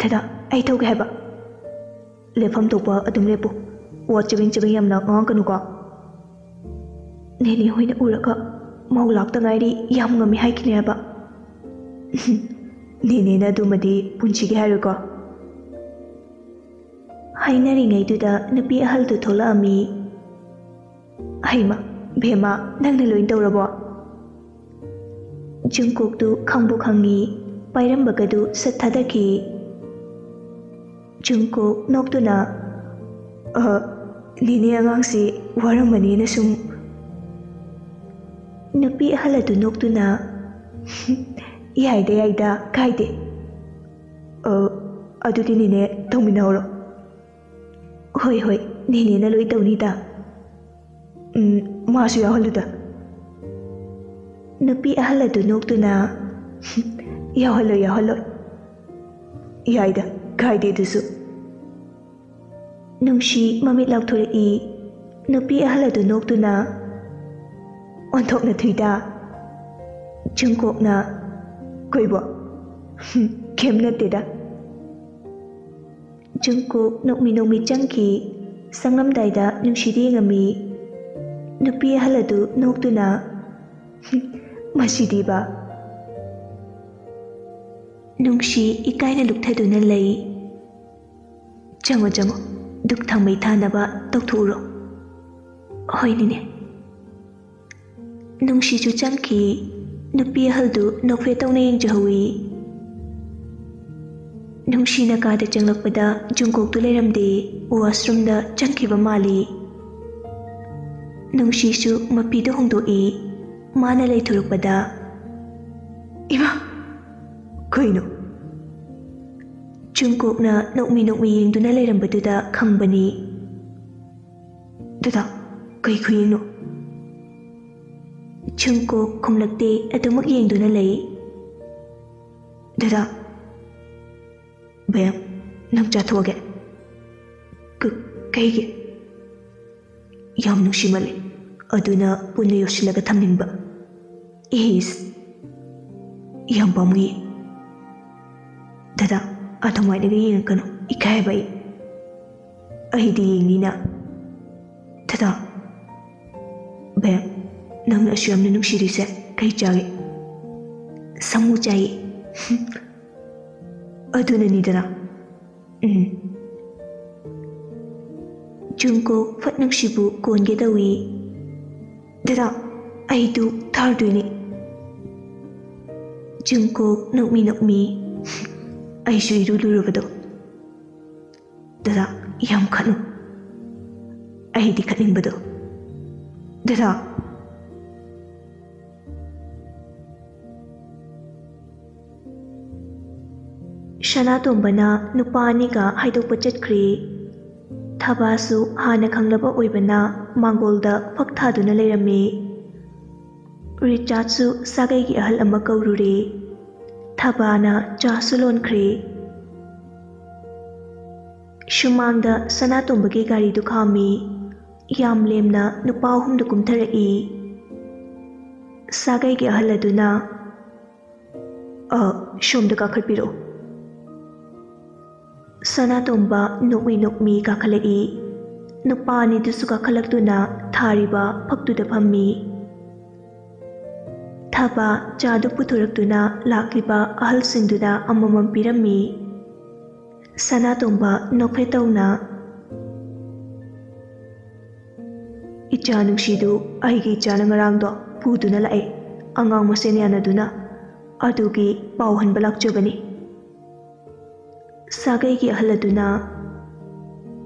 ꯗꯗꯥ, ꯑꯩ ꯊꯧꯒꯦ ꯍꯥꯏꯕ꯫" "ꯂꯦꯞꯐꯝ ꯊꯣꯛꯄ ꯑꯗꯨꯝ ꯂꯦꯞꯄꯨ꯫ ꯋꯥ ꯆꯕꯦꯡ ꯆꯕꯦꯡ ꯌꯥꯝꯅ ꯉꯥꯡꯉꯛꯀꯅꯨꯀꯣ꯫ ꯅꯦꯅꯦ ꯍꯣꯏꯅ ꯎꯔꯒ ꯃꯧ ꯂꯥꯛꯇ ꯉꯥꯏꯔꯤ, ꯌꯥꯝ ꯉꯝꯃꯤ ꯍꯥꯏꯈꯤꯅꯤ ꯍꯥꯏꯕ꯫" "ꯅꯦꯅꯦꯅ ꯑꯗꯨꯃꯗꯤ ꯄꯨꯟꯁꯤꯒꯤ ꯍꯥꯏꯔꯣꯏꯀꯣ꯫" ꯍꯥꯏꯅꯔꯤꯉꯩꯗꯨꯗ ꯅꯨꯄꯤ ꯑꯍꯜꯗꯨ ꯊꯣꯛꯂꯛꯑꯝꯃꯤ꯫ "ꯍꯩꯃ, ꯕꯦꯝꯃ, ꯅꯪꯅ ꯂꯣꯏ ꯇꯧꯔꯕꯣ?" ꯖꯨꯡꯀꯣꯛꯇꯨ ꯈꯪꯕꯨ ꯈꯪꯉꯤ, ꯄꯥꯏꯔꯝꯕꯒꯗꯨ ꯁꯠ ꯊꯥꯗꯈꯤ꯫ ꯖꯨꯡꯀꯣꯛ ꯅꯣꯛꯇꯨꯅ, "ꯑ, ꯅꯦꯅꯦ ꯑꯉꯥꯡꯁꯤ ꯋꯥꯔꯝꯃꯅꯤꯅ ꯁꯨꯝ꯫" ꯅꯨꯄꯤ ꯑꯍꯜ ꯑꯗꯨ ꯅꯣꯛꯇꯨꯅ, "ꯌꯥꯏꯗ, ꯌꯥꯏꯗ, ꯀꯥꯏꯗꯦ꯫ ꯑ, ꯑꯗꯨꯗꯤ ꯅꯦꯅꯦ ꯇꯧꯃꯤꯟꯅꯍꯧꯔꯣ꯫" "ꯍꯣꯏ, ꯍꯣꯏ, ꯅꯦꯅꯦꯅ ꯂꯣꯏ ꯇꯧꯅꯤꯗ꯫ ꯎꯝ, ꯃꯥꯁꯨ ꯌꯥꯎꯍꯜꯂꯨꯗ꯫ ꯅꯨꯄꯤ ꯑꯍꯜ ꯑꯗꯨ ꯅꯣꯛꯇꯨꯅ, "ꯌꯥꯎꯍꯜꯂꯣꯏ, ꯌꯥꯎꯍꯜꯂꯣꯏ꯫ ꯌꯥꯏꯗ, ꯀꯥꯏꯗꯦ ꯑꯗꯨꯁꯨ꯫" ꯅꯨꯡꯁꯤ ꯃꯃꯤꯠ ꯂꯥꯎꯊꯣꯔꯛꯏ꯫ ꯅꯨꯄꯤ ꯑꯍꯜ ꯑꯗꯨ ꯅꯣꯛꯇꯨꯅ, "ꯑꯣꯟꯊꯣꯛꯅ ꯊꯨꯏꯗ꯫" ꯖꯨꯡꯀꯣꯛꯅ, "ꯀꯩꯕꯣ? ꯍꯨꯝ, ꯀꯩꯝ ꯅꯠꯇꯦꯗ꯫" ꯖꯨꯡꯀꯣꯛ ꯅꯣꯛꯃꯤ ꯅꯣꯛꯃꯤ ꯆꯪꯈꯤ꯫ ꯆꯪꯂꯝꯗꯥꯏꯗ ꯅꯨꯡꯁꯤꯗ ꯌꯦꯡꯉꯝꯃꯤ꯫ ꯅꯨꯄꯤ ꯑꯍꯜ ꯑꯗꯨ ꯅꯣꯛꯇꯨꯅ, "ꯍꯨꯝ, ꯃꯁꯤꯗꯤꯕ꯫" ꯅꯨꯡꯁꯤ ꯏꯀꯥꯏꯅ ꯂꯨꯞꯊꯗꯨꯅ ꯂꯩ꯫ "ꯆꯪꯉꯣ, ꯆꯪꯉꯣ, ꯙꯨꯛ ꯊꯥꯎꯃꯩ ꯊꯥꯅꯕ ꯇꯧꯊꯣꯛꯎꯔꯣ꯫" "ꯍꯣꯏ, ꯅꯦꯅꯦ꯫" ꯅꯨꯡꯁꯤꯁꯨ ꯆꯪꯈꯤ꯫ ꯅꯨꯄꯤ ꯑꯍꯜꯗꯨ ꯅꯣꯛꯐꯦꯠ ꯇꯧꯅ ꯌꯦꯡꯖꯍꯧꯏ꯫ ꯅꯨꯡꯁꯤꯅ ꯀꯥꯗ ꯆꯪꯂꯛꯄꯗ ꯖꯨꯡꯀꯣꯛꯇꯨ ꯂꯩꯔꯝꯗꯦ, ꯋꯥꯁꯔꯨꯝꯗ ꯆꯪꯈꯤꯕ ꯃꯥꯜꯂꯤ꯫ ꯅꯨꯡꯁꯤꯁꯨ ꯃꯄꯤꯗꯨ ꯍꯣꯡꯗꯣꯛꯏ꯫ ꯃꯥꯅ ꯂꯩꯊꯣꯔꯛꯄꯗ, "ꯏꯃꯥ! ꯀꯩꯅꯣ?" ꯖꯨꯡꯀꯣꯛꯅ ꯅꯣꯛꯃꯤ ꯅꯣꯛꯃꯤ ꯌꯦꯡꯗꯨꯅ ꯂꯩꯔꯝꯕꯗꯨꯗ ꯈꯪꯕꯅꯤ꯫ "ꯗꯗꯥ, ꯀꯩ ꯈꯨꯌꯦꯡꯅꯣ?" ꯖꯨꯡꯀꯣꯛ ꯈꯨꯝꯂꯛꯇꯦ, ꯑꯗꯨꯃꯛ ꯌꯦꯡꯗꯨꯅ ꯂꯩ꯫ "ꯗꯗꯥ, ꯕꯦꯝ, ꯅꯪ ꯆꯥꯊꯣꯛꯑꯒꯦ꯫" "ꯀ-, ꯀꯩꯒꯤ?" "ꯌꯥꯝ ꯅꯨꯡꯁꯤꯃꯜꯂꯦ, ꯑꯗꯨꯅ ꯄꯨꯟꯅ ꯌꯣꯠꯁꯤꯜꯂꯒ ꯊꯝꯅꯤꯡꯕ꯫" "ꯏꯁ, ꯌꯥꯝ ꯄꯥꯝꯃꯨꯏ꯫" "ꯗꯗꯥ, ꯑꯗꯨꯃꯥꯏꯅꯒ ꯌꯦꯡꯉꯛꯀꯅꯨ, ꯏꯀꯥꯏꯕ ꯑꯩ꯫" "ꯑꯩꯗꯤ ꯌꯦꯡꯅꯤꯅ꯫" "ꯗꯗꯥ, ꯕꯦꯝ, ꯅꯪꯅ ꯑꯁꯨꯛ ꯌꯥꯝꯅ ꯅꯨꯡꯁꯤꯔꯤꯁꯦ ꯀꯩ ꯆꯥꯒꯦ?" "ꯁꯥꯃꯨ ꯆꯥꯏꯌꯦ꯫" "ꯑꯗꯨꯅꯅꯤꯗꯅ꯫" "ꯎꯝ꯫" ꯖꯨꯡꯀꯣꯛ ꯐꯠ ꯅꯨꯡꯁꯤꯕꯨ ꯀꯣꯟꯒꯦ ꯇꯧꯏ꯫ "ꯗꯗꯥ, ꯑꯩꯗꯨ ꯊꯥꯔꯗꯣꯏꯅꯤ꯫" ꯖꯨꯡꯀꯣꯛ ꯅꯣꯛꯃꯤ ꯅꯣꯛꯃꯤ, "ꯑꯩꯁꯨ ꯏꯔꯨ ꯂꯨꯔꯕꯗꯣ꯫" "ꯗꯗꯥ, ꯌꯥꯝ ꯈꯠꯅꯨ꯫" "ꯑꯩꯗꯤ ꯈꯠꯅꯤꯡꯕꯗꯣ꯫" "ꯗꯗꯥ꯫" ꯁꯅꯥꯇꯣꯝꯕꯅ ꯅꯨꯄꯥ ꯑꯅꯤꯒ ꯍꯥꯏꯗꯣꯛꯄ ꯆꯠꯈ꯭ꯔꯦ꯫ ꯊꯕꯥꯁꯨ ꯍꯥꯟꯅ ꯈꯪꯂꯕ ꯑꯣꯏꯕꯅ ꯃꯥꯡꯒꯣꯜꯗ ꯐꯛ ꯊꯥꯗꯨꯅ ꯂꯩꯔꯝꯃꯤ꯫ ꯔꯤꯆꯥꯔꯗꯁꯨ ꯁꯥꯒꯩꯒꯤ ꯑꯍꯜ ꯑꯃ ꯀꯧꯔꯨꯔꯦ꯫ ꯊꯕꯥꯅ ꯆꯥꯁꯨ ꯂꯣꯟꯈ꯭ꯔꯦ꯫ ꯁꯨꯃꯥꯡꯗ ꯁꯅꯥꯇꯣꯝꯕꯒꯤ ꯒꯥꯔꯤꯗꯨ ꯈꯥꯝꯃꯤ꯫ ꯌꯥꯝ ꯂꯦꯝꯅ ꯅꯨꯄꯥ ꯑꯍꯨꯝꯗꯨ ꯀꯨꯝꯊꯔꯛꯏ꯫ ꯁꯥꯒꯩꯒꯤ ꯑꯍꯜ ꯑꯗꯨꯅ, "ꯑ, ꯁꯣꯝꯗ ꯀꯥꯈꯠꯄꯤꯔꯛꯎ꯫" ꯁꯅꯥꯇꯣꯝꯕ ꯅꯣꯛꯃꯤ ꯅꯣꯛꯃꯤ ꯀꯥꯈꯠꯂꯛꯏ꯫ ꯅꯨꯄꯥ ꯑꯅꯤꯗꯨꯁꯨ ꯀꯥꯈꯠꯂꯛꯇꯨꯅ ꯊꯥꯔꯤꯕ ꯐꯛꯇꯨꯗ ꯐꯝꯃꯤ꯫ ꯊꯕꯥ ꯆꯥꯗꯨ ꯄꯨꯊꯣꯔꯛꯇꯨꯅ ꯂꯥꯛꯂꯤꯕ ꯑꯍꯜꯁꯤꯡꯗꯨꯗ ꯑꯃꯃꯝ ꯄꯤꯔꯝꯃꯤ꯫ ꯁꯅꯥꯇꯣꯝꯕ ꯅꯣꯛꯐꯦꯠ ꯇꯧꯅ, "ꯏꯆꯥ ꯅꯨꯡꯁꯤꯗꯨ ꯑꯩꯒꯤ ꯏꯆꯥꯅ ꯉꯔꯥꯡꯗꯣ ꯄꯨꯗꯨꯅ ꯂꯥꯛꯑꯦ, ꯑꯉꯥꯡ ꯃꯁꯦꯟ ꯌꯥꯅꯗꯨꯅ꯫ ꯑꯗꯨꯒꯤ ꯄꯥꯎ ꯍꯟꯕ ꯂꯥꯛꯆꯕꯅꯤ꯫" ꯁꯥꯒꯩꯒꯤ ꯑꯍꯜ ꯑꯗꯨꯅ,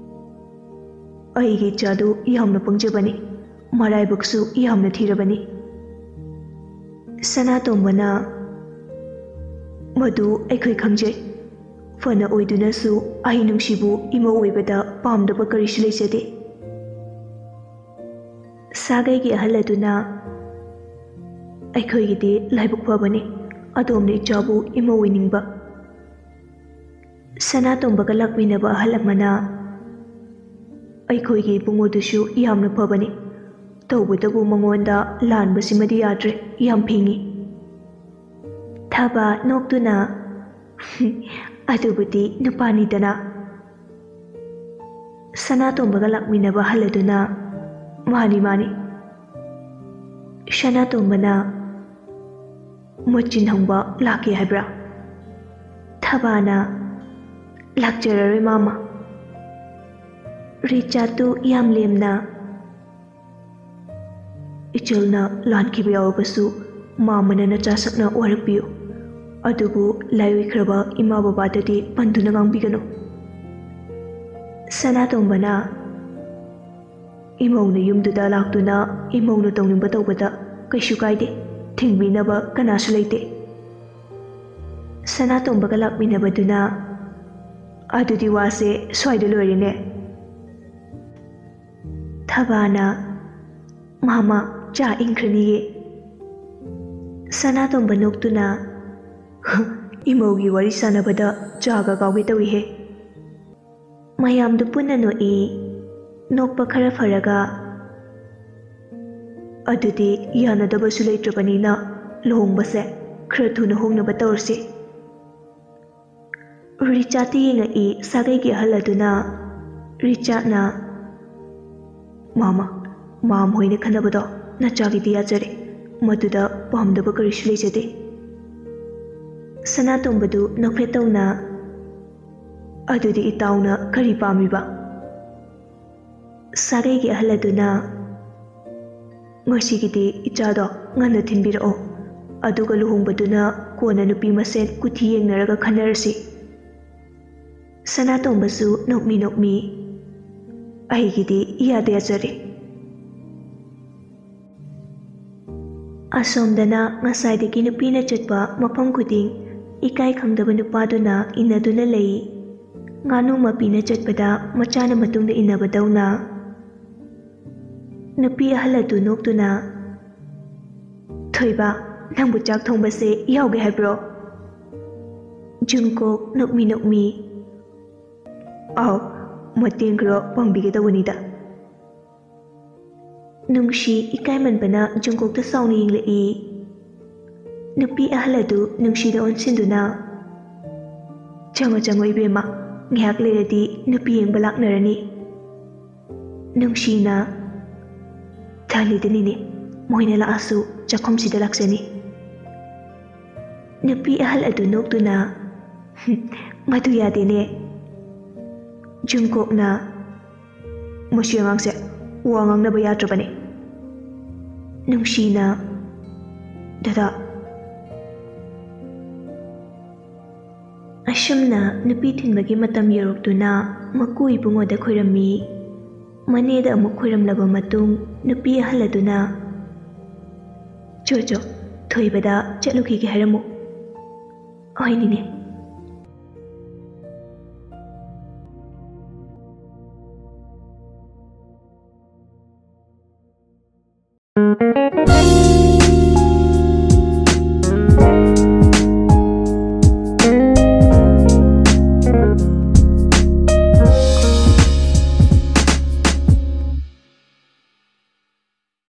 "ꯑꯩꯒꯤ ꯏꯆꯥꯗꯨ ꯌꯥꯝꯅ ꯄꯪꯖꯕꯅꯤ, ꯃꯔꯥꯏꯕꯛꯁꯨ ꯌꯥꯝꯅ ꯊꯤꯔꯕꯅꯤ꯫" ꯁꯅꯥꯇꯣꯝꯕꯅ, "ꯃꯗꯨ ꯑꯩꯈꯣꯏ ꯈꯪꯖꯩ꯫ ꯐꯅ ꯑꯣꯏꯗꯨꯅꯁꯨ ꯑꯩ ꯅꯨꯡꯁꯤꯕꯨ ꯏꯃꯧ ꯑꯣꯏꯕꯗ ꯄꯥꯝꯗꯕ ꯀꯔꯤꯁꯨ ꯂꯩꯖꯗꯦ꯫" ꯁꯥꯒꯩꯒꯤ ꯑꯍꯜ ꯑꯗꯨꯅ, "ꯑꯩꯈꯣꯏꯒꯤꯗꯤ ꯂꯥꯏꯕꯛ ꯐꯕꯅꯤ, ꯑꯗꯣꯝꯅ ꯏꯆꯥꯕꯨ ꯏꯃꯧ ꯑꯣꯏꯅꯤꯡꯕ꯫" ꯁꯅꯥꯇꯣꯝꯕꯒ ꯂꯥꯛꯃꯤꯟꯅꯕ ꯑꯍꯜ ꯑꯃꯅ, "ꯑꯩꯈꯣꯏꯒꯤ ꯏꯕꯨꯡꯉꯣꯗꯨꯁꯨ ꯌꯥꯝꯅ ꯐꯕꯅꯤ, ꯇꯧꯕꯇꯕꯨ ꯃꯉꯣꯟꯗ ꯂꯥꯟꯕꯁꯤꯃꯗꯤ ꯌꯥꯗ꯭ꯔꯦ, ꯌꯥꯝ ꯐꯤꯡꯉꯤ꯫" ꯊꯕꯥ ꯅꯣꯛꯇꯨꯅ, "ꯑꯗꯨꯕꯨꯗꯤ ꯅꯨꯄꯥꯅꯤꯗꯅ꯫" ꯁꯅꯥꯇꯣꯝꯕꯒ ꯂꯥꯛꯃꯤꯟꯅꯕ ꯑꯍꯜ ꯑꯗꯨꯅ, "ꯃꯥꯅꯤ, ꯃꯥꯅꯤ꯫" ꯁꯅꯥꯇꯣꯝꯕꯅ, "ꯃꯆꯤꯟ ꯍꯪꯕ ꯂꯥꯛꯀꯦ ꯍꯥꯏꯕ꯭ꯔꯥ?" ꯊꯕꯥꯅ, "ꯂꯥꯛꯆꯔꯔꯣꯏ ꯃꯥꯃ꯫" ꯔꯤꯆꯥꯔꯗꯇꯨ ꯌꯥꯝ ꯂꯦꯝꯅ, "ꯏꯆꯜꯅ ꯂꯥꯟꯈꯤꯕ ꯌꯥꯎꯔꯕꯁꯨ ꯃꯥꯃꯅ ꯅꯆꯥ ꯁꯛꯅ ꯋꯥꯔꯛꯄꯤꯌꯨ꯫ ꯑꯗꯨꯕꯨ ꯂꯥꯏꯑꯣꯏꯈ꯭ꯔꯕ ꯏꯃꯥ ꯕꯕꯥꯗꯗꯤ ꯄꯟꯗꯨꯅ ꯉꯥꯡꯕꯤꯒꯅꯨ꯫" ꯁꯅꯥꯇꯣꯝꯕꯅ, "ꯏꯃꯧꯅ ꯌꯨꯝꯗꯨꯗ ꯂꯥꯛꯇꯨꯅ ꯏꯃꯧꯅ ꯇꯧꯅꯤꯡꯕ ꯇꯧꯕꯗ ꯀꯩꯁꯨ ꯀꯥꯏꯗꯦ, ꯊꯤꯡꯕꯤꯅꯕ ꯀꯅꯥꯁꯨ ꯂꯩꯇꯦ꯫" ꯁꯅꯥꯇꯣꯝꯕꯒ ꯂꯥꯛꯃꯤꯟꯅꯕꯗꯨꯅ, "ꯑꯗꯨꯗꯤ ꯋꯥꯁꯦ ꯁ꯭ꯋꯥꯏꯗ ꯂꯣꯏꯔꯦꯅꯦ꯫ ꯊꯕꯥꯅ, "ꯃꯥꯃ, ꯆꯥ ꯏꯪꯈ꯭ꯔꯅꯤꯌꯦ꯫" ꯁꯅꯥꯇꯣꯝꯕ ꯅꯣꯛꯇꯨꯅ, "ꯏꯃꯧꯒꯤ ꯋꯥꯔꯤ ꯁꯥꯟꯅꯕꯗ ꯆꯥꯒ ꯀꯥꯎꯒꯦ ꯇꯧꯏꯍꯦ꯫" ꯃꯌꯥꯝꯗꯨ ꯄꯨꯟꯅ ꯅꯣꯛꯏ꯫ ꯅꯣꯛꯄ ꯈꯔ ꯐꯔꯒ, "ꯑꯗꯨꯗꯤ ꯌꯥꯅꯗꯕꯁꯨ ꯂꯩꯇ꯭ꯔꯕꯅꯤꯅ ꯂꯨꯍꯣꯡꯕꯁꯦ ꯈꯔ ꯊꯨꯅ ꯍꯣꯡꯅꯕ ꯇꯧꯔꯁꯤ꯫" ꯔꯤꯆꯥꯔꯗꯇ ꯌꯦꯡꯉꯛꯏ ꯁꯥꯒꯩꯒꯤ ꯑꯍꯜ ꯑꯗꯨꯅ꯫ ꯔꯤꯆꯥꯔꯗꯅ, "ꯃꯥꯃ, ꯃꯥꯝ ꯍꯣꯏꯅ ꯈꯟꯅꯕꯗꯣ ꯅꯆꯥꯒꯤꯗꯤ ꯌꯥꯖꯔꯦ, ꯃꯗꯨꯗ ꯄꯥꯝꯗꯕ ꯀꯔꯤꯁꯨ ꯂꯩꯖꯗꯦ꯫" ꯁꯅꯥꯇꯣꯝꯕꯗꯨ ꯅꯣꯛꯐꯦꯠ ꯇꯧꯅ, "ꯑꯗꯨꯗꯤ ꯏꯇꯥꯎꯅ ꯀꯔꯤ ꯄꯥꯝꯃꯤꯕ?" ꯁꯥꯒꯩꯒꯤ ꯑꯍꯜ ꯑꯗꯨꯅ, "ꯉꯁꯤꯒꯤꯗꯤ ꯏꯆꯥꯗꯣ ꯉꯟꯅ ꯊꯤꯟꯕꯤꯔꯛꯑꯣ, ꯑꯗꯨꯒ ꯂꯨꯍꯣꯡꯕꯗꯨꯅ ꯀꯣꯟꯅ ꯅꯨꯄꯤ ꯃꯁꯦꯟ ꯀꯨꯊꯤ ꯌꯦꯡꯅꯔꯒ ꯈꯟꯅꯔꯁꯤ꯫" ꯁꯅꯥꯇꯣꯝꯕꯁꯨ ꯅꯣꯛꯃꯤ ꯅꯣꯛꯃꯤ, "ꯑꯩꯒꯤꯗꯤ ꯏꯌꯥꯗ ꯌꯥꯖꯔꯦ꯫" ꯑꯁꯣꯝꯗꯅ ꯉꯁꯥꯏꯗꯒꯤ ꯅꯨꯄꯤꯅ ꯆꯠꯄ ꯃꯐꯝ ꯈꯨꯗꯤꯡ ꯏꯀꯥꯏ ꯈꯪꯗꯕ ꯅꯨꯄꯥꯗꯨꯅ ꯏꯟꯅꯗꯨꯅ ꯂꯩ꯫ ꯉꯥꯅꯨ ꯃꯄꯤꯅ ꯆꯠꯄꯗ ꯃꯆꯥꯅ ꯃꯇꯨꯡꯗ ꯏꯟꯅꯕꯗꯧꯅ꯫ ꯅꯨꯄꯤ ꯑꯍꯜ ꯑꯗꯨ ꯅꯣꯛꯇꯨꯅ, "ꯊꯣꯏꯕ, ꯅꯪꯕꯨ ꯆꯥꯛ ꯊꯣꯡꯕꯁꯦ ꯌꯥꯎꯒꯦ ꯍꯥꯏꯕ꯭ꯔꯣ?" ꯖꯨꯡꯀꯣꯛ ꯅꯣꯛꯃꯤ ꯅꯣꯛꯃꯤ, "ꯑꯥꯎ, ꯃꯇꯦꯡ ꯈꯔ ꯄꯥꯡꯕꯤꯒꯦ ꯇꯧꯕꯅꯤꯗ꯫" ꯅꯨꯡꯁꯤ ꯏꯀꯥꯏꯃꯟꯕꯅ ꯖꯨꯡꯀꯣꯛꯇ ꯁꯥꯎꯅ ꯌꯦꯡꯂꯛꯏ꯫ ꯅꯨꯄꯤ ꯑꯍꯜ ꯑꯗꯨ ꯅꯨꯡꯁꯤꯗ ꯑꯣꯟꯁꯤꯟꯗꯨꯅ, "ꯆꯪꯉꯣ, ꯆꯪꯉꯣ ꯏꯕꯦꯝꯃ, ꯉꯥꯏꯍꯥꯛ ꯂꯩꯔꯗꯤ ꯅꯨꯄꯤ ꯌꯦꯡꯕ ꯂꯥꯛꯅꯔꯅꯤ꯫" ꯅꯨꯡꯁꯤꯅ, "ꯊꯥꯂꯤꯗꯅꯤꯅꯦ, ꯃꯣꯏꯅ ꯂꯥꯛꯑꯁꯨ ꯆꯥꯛꯈꯨꯝꯁꯤꯗ ꯂꯥꯛꯆꯅꯤ꯫" ꯅꯨꯄꯤ ꯑꯍꯜ ꯑꯗꯨ ꯅꯣꯛꯇꯨꯅ, "ꯃꯗꯨ ꯌꯥꯗꯦꯅꯦ꯫" ꯖꯨꯡꯀꯣꯛꯅ, "ꯃꯁꯤ ꯑꯉꯥꯡꯁꯦ ꯋꯥ ꯉꯥꯡꯅꯕ ꯌꯥꯗ꯭ꯔꯕꯅꯦ꯫" ꯅꯨꯡꯁꯤꯅ, "ꯗꯗꯥ꯫" ꯑꯁꯨꯝꯅ ꯅꯨꯄꯤ ꯊꯤꯟꯕꯒꯤ ꯃꯇꯝ ꯌꯧꯔꯛꯇꯨꯅ ꯃꯀꯨ ꯏꯕꯨꯡꯉꯣꯗ ꯈꯣꯏꯔꯝꯃꯤ꯫ ꯃꯅꯦꯗ ꯑꯃꯨꯛ ꯈꯣꯏꯔꯝꯂꯕ ꯃꯇꯨꯡ, ꯅꯨꯄꯤ ꯑꯍꯜ ꯑꯗꯨꯅ, "ꯆꯣ ꯆꯣ, ꯊꯣꯏꯕꯗ ꯆꯠꯂꯨꯈꯤꯒꯦ ꯍꯥꯏꯔꯝꯃꯨ꯫" "ꯍꯣꯏ ꯅꯦꯅꯦ꯫"